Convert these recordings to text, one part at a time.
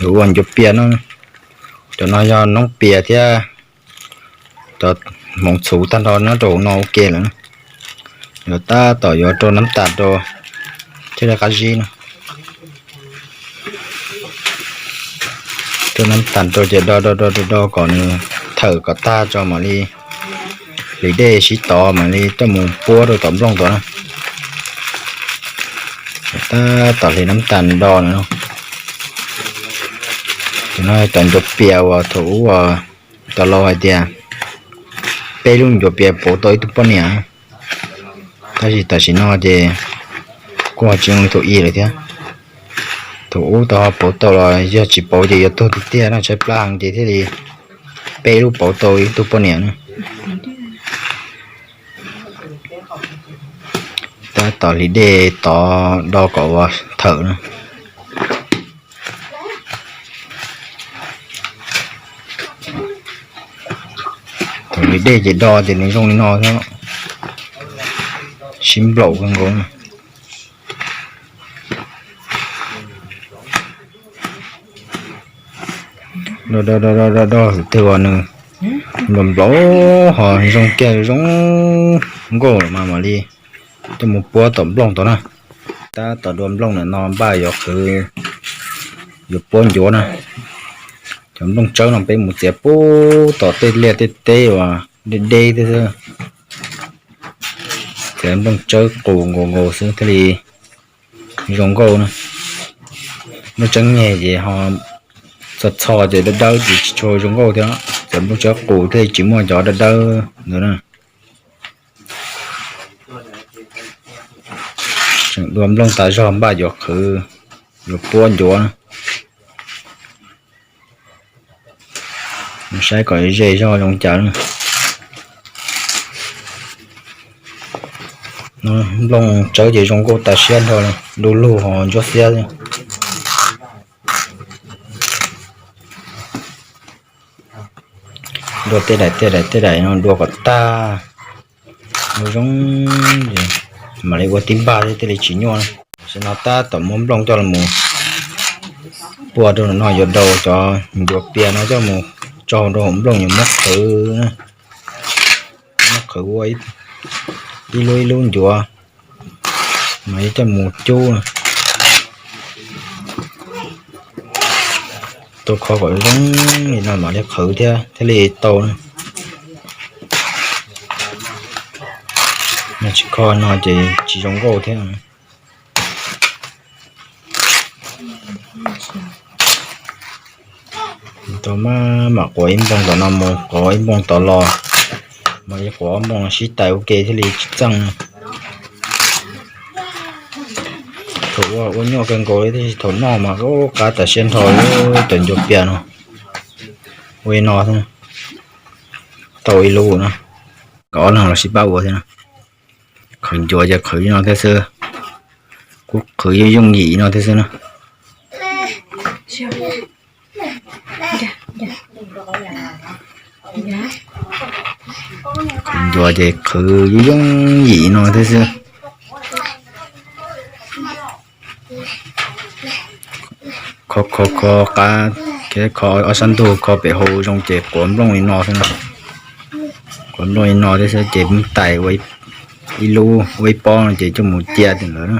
Tus uas ncuav pias no, cov no yog noob pias thiab cov hmoov txhuv tag nrho nyob rau hauv no ua ke lawm. Yuav tab tom yuav rau nab tas rau thiaj li qab zib no. Rau nab tas rau ces do do do do do kom nws thawm kom tag tso mam li hliv dej sib tov mam li coj mus puab rau tom nplooj tod na. Tab tom hliv nab tas do no. Cov no cov ncuav pias uas thaum ub uas cov laus hais tias peb lub ncuav pias pauv tau ib tug poj niam. Tab sis tam sim no ces kuj ho tsis zoo li thaum ub lawm thiab. Thaum ub tau ho pauv tau los yog tsis pauv ces yuav tuag tiag tiag no, tshaib plab heev ces thiaj li peb lub pauv tau ib tug poj niam na. Tab tom hliv dej tov do kom ua thawm na. Thaum hliv dej ces do ces nws zoo li no thiab, sib nplaum kawg nkaus. Do do do do do do, twg uas nws nplaum nplaum ho zoo kiag zoo nkauj mas mam li coj mus puab tom nplooj tod na. Tab tom dua nplooj ntawm no npaj yuav qhwv, yuav puab ncuav na. Cov nplooj tsawb no peb mus txiav puag tom tej liaj tej teb uas deb deb thiab xwb. Txiav nplooj tsawb qus nkaus nkaus xwb thiaj li zoo nkauj na. Nplooj tsawb nyeg ces ho txho txho ces dawb dawb ces tsis tshua zoo nkauj thiab. Txiav nplooj tsawb qus thiaj li tsis muaj cov dawb dawb ntawd na. Tseem dua nplooj tas zog npaj yuav qhwv, yuav puab ncuav na. Saib kom ze zog zoo cas na. Nplooj tsawb ces zoo nkauj tas siab nrho, du lug ho ntsuab xiab. Dua tej daim tej daim tej daim no dua kom tag, zoo zoo, mam li ua tib npag thiaj li tsis nyuaj. Tam sim no tab tom muab nplooj coj los pua rau no, yuav daus cov ncuav pias no coj mus tso rau hauv nplooj yuav muab qhwv, muab qhwv ua ib lub ib lub ncuav, mas coj mus cub. Tau kho kom zoo li no mam li qhwv thiab thiaj li tau na. Yog tsis kho no ces tsis zoo nkauj thiab. Tau maj mam quav ib nplooj tom no mus, quav ib nplooj tom los, mas ib quav nplooj sib tais ua ke thiaj li tsis txeej. Thaum ua ua nyuaj kawg nkaus li, tab sis thaum noj mas qab tas siab nrho li. Cov ncuav pias no ua li no xwb, tau ib lub na, nkawd ob leeg los sib pab ua thiab na. Qhwv ncuav ces qhwv li no thiab xwb, kuj qhwv yooj yooj yim no thiab xwb na. Qhwv ncuav ces qhwv yooj yooj yim no thiab xwb. Kho kho kho qab, kho ob sab ntug, kho pem hauv zoo ces quav nplooj li no xwb na. Quav nplooj li no thiab xwb ces muab tais ua ib lub ua ib pob no ces coj mus cia tim ntawd na.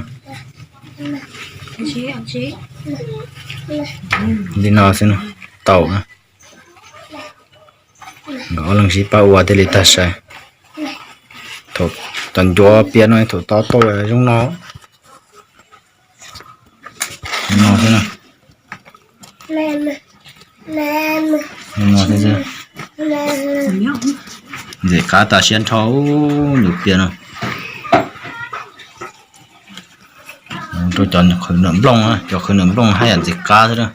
Li no xwb na, tau na. Nkawd ob leeg sib pab ua thiaj li tag sai. Thaum cov ncuav pias no thaum tau tau zoo no. No xwb na. No xwb. Ntxim qab tas siab nrho, ncuav pias no. Rau cov qhwv nram nplooj, cov qhwv nram nplooj haj yam ntxim qab xwb na.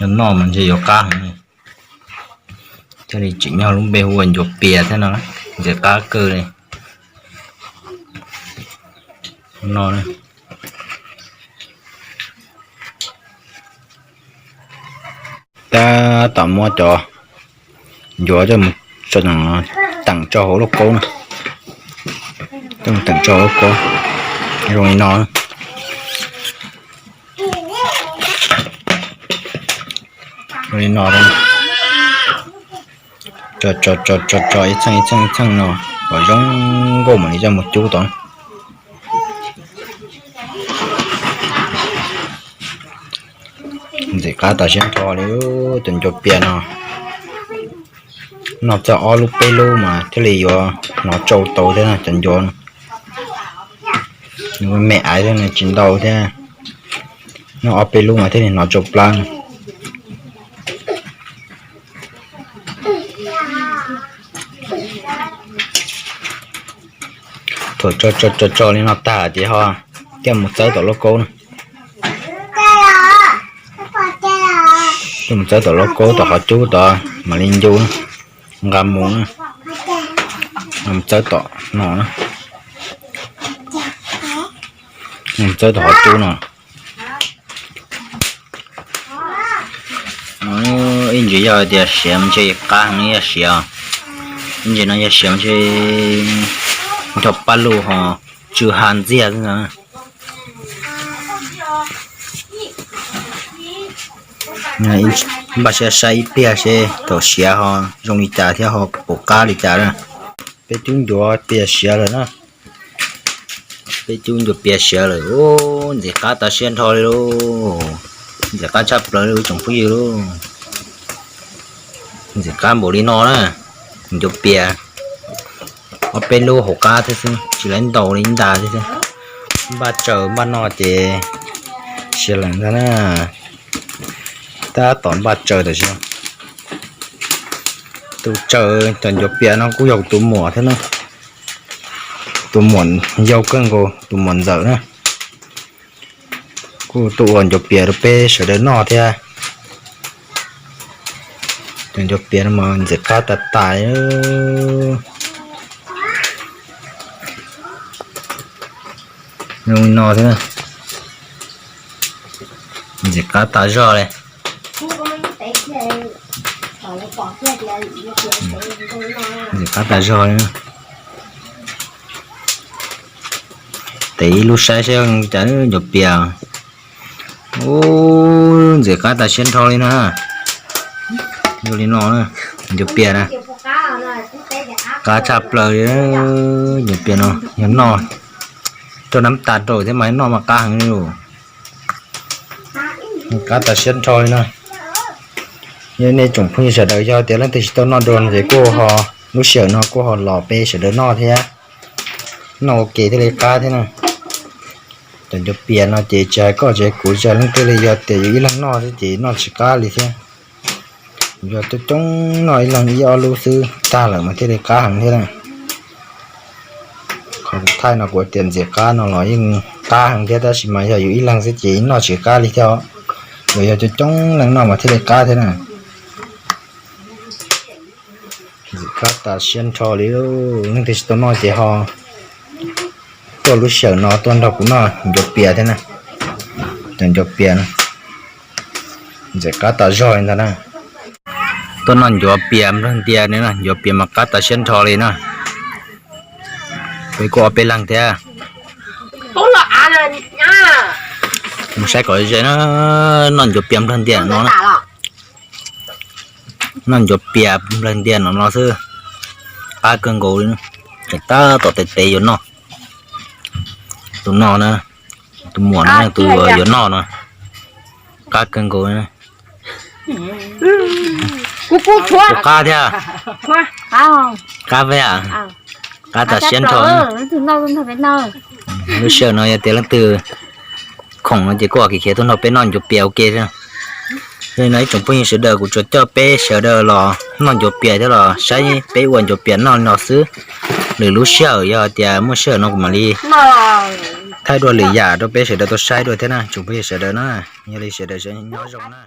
Yog noj mas ntshe yuav qab heev li. Thiaj li tseem nyob lub npe hu ua ncuav pias thiab no, ntxim qab kawg li. No, tab tom muab cov ncuav coj mus teem tso hauv lauj kaub na. Coj mus teem tso hauv lauj kaub zoo li no. Li no, tso tso tso tso ib txheej ib txheej ib txheej no kom zoo nkauj mam li coj mus cub tod. Ntxim qab tas siab nrho li cov ncuav pias no. Noj txog ob lub peb lub mas thiaj li yuav hnov tsau tau thiab cov ncuav no. Nws me aiv thiab nws tsis ntau thiab. Noj ob peb lub mas thiaj li hnov tsau plab. Thaum tso tso tso li no tag ces ho coj mus txawb tom lauj kaub na. Coj mus txawb tom lauj kaub tom qhov cub tod mam li ncu na, nqa mus na. Mus txawb tom no na, mus txawb tom qhov cub no. Ib ntsis yog tias siav mas ntshe qab heev yog siav. Ib ntsis no yog siav mas ntshe nrog paj lug ho tsw ha ntxiag xwb ntag. Npaj siab saib ib pliag seb thaum siav ho zoo li cas thiab ho pom qab li cas na. Peb cub ncuav pias siav lawm na. Peb cub ncuav pias siav lawm, ntxim qab tas siab nrho li lauj. Ntxim qab tshaj plaws li tsoom phooj ywg lauj. Ntxim qab npaum li no na, ncuav pias ob peb lub hauv qab thiab xwb, tsis lawv ntaus li ntag thiab xwb. Npaj tsaws npaj noj ces siav lawm ntag na. Tab tom npaj tsaws tam sim no. Tus tsaws cov ncuav pias no kuj yog kuv tus muam thiab na. Tus muam yau kawg nkaus, tus muam ntxawm na. Kuj tuaj ua ncuav pias rau peb sawv daws noj thiab. Cov ncuav pias no mas ntxim qab tas tas. Zoo li no thiab, ntxim qab tas zog li. Ntxim qab tas zog li. Tes ib lub saib saib cas ncuav pias. Ub, ntxim qab tas siab nrho li na. Zoo li no, ncuav pias na. Qab tshaj plaws li, ncuav pias no yog noj rau nab tas rau thiab mas noj mas qab heev li. Qab tas siab nrho li na. Yog nej tsoom phooj ywg sawv daws yog tias leej twg tsis tau noj dua no ces kuj ho, lub sij hawm no kuj ho los peb sawv daws noj thiab. Noj ua ke thiaj li qab thiab na. Cov ncuav pias no ces tsis hais koj tsis hais kuv, tsis hais leej twg li, yog tias yus ib leeg noj xwb ces noj tsis qab li thiab. Yog coob coob noj ib leeg ib ob lub xwb tag lawm mas thiaj li qab heev thiab na. Qhov kuv thaij no kuv tias ntxim qab no los yeej qab heev thiab, tab sis mas yog yus ib leeg xwb ces noj tsis qab li thiab os. Yog, yog coob coob leej noj mas thiaj li qab thiab na. Ntxim qab tas siab nrho li, leej twg tsis tau noj ces ho tuaj lub sij hawm no tuaj nrog kuv noj ncuav pias thiab na. Cov ncuav pias no ntxim qab tas zog li ntag na. Tuaj noj ncuav pias nplawg ntias ne, ncuav pias mas qab tas siab nrho li na. Peb kuj ob peb leeg thiab. Mus saib kom ze na, noj ncuav pias nplawg ntias no na. Noj ncuav pias nplawg ntias no no xwb, qab kawg nkaus li. Tab tom tes tes yuav noj. Tus no na, tus muam no tus yuav noj no, qab kawg nkaus li. Qab thiab. Qab peb, qab tas siab nrho. Lub sij hawm no yog tias leej twg khoom no ces kuj khiav khiav tuaj nrog peb noj ncuav pias ua ke. Yog li no ib tsoom phooj ywg sawv daws, kuv tsuas coj peb sawv daws los noj ncuav pias thiab los saib peb ua ncuav pias noj li no xwb. Lwm lub sij hawm yog tias muaj sij hawm no kuv mam li thaij dua lwm yam rau peb sawv daws tau saib dua thiab na tsoom phooj ywg sawv daws na. Yog li sawv daws nyob zoo na.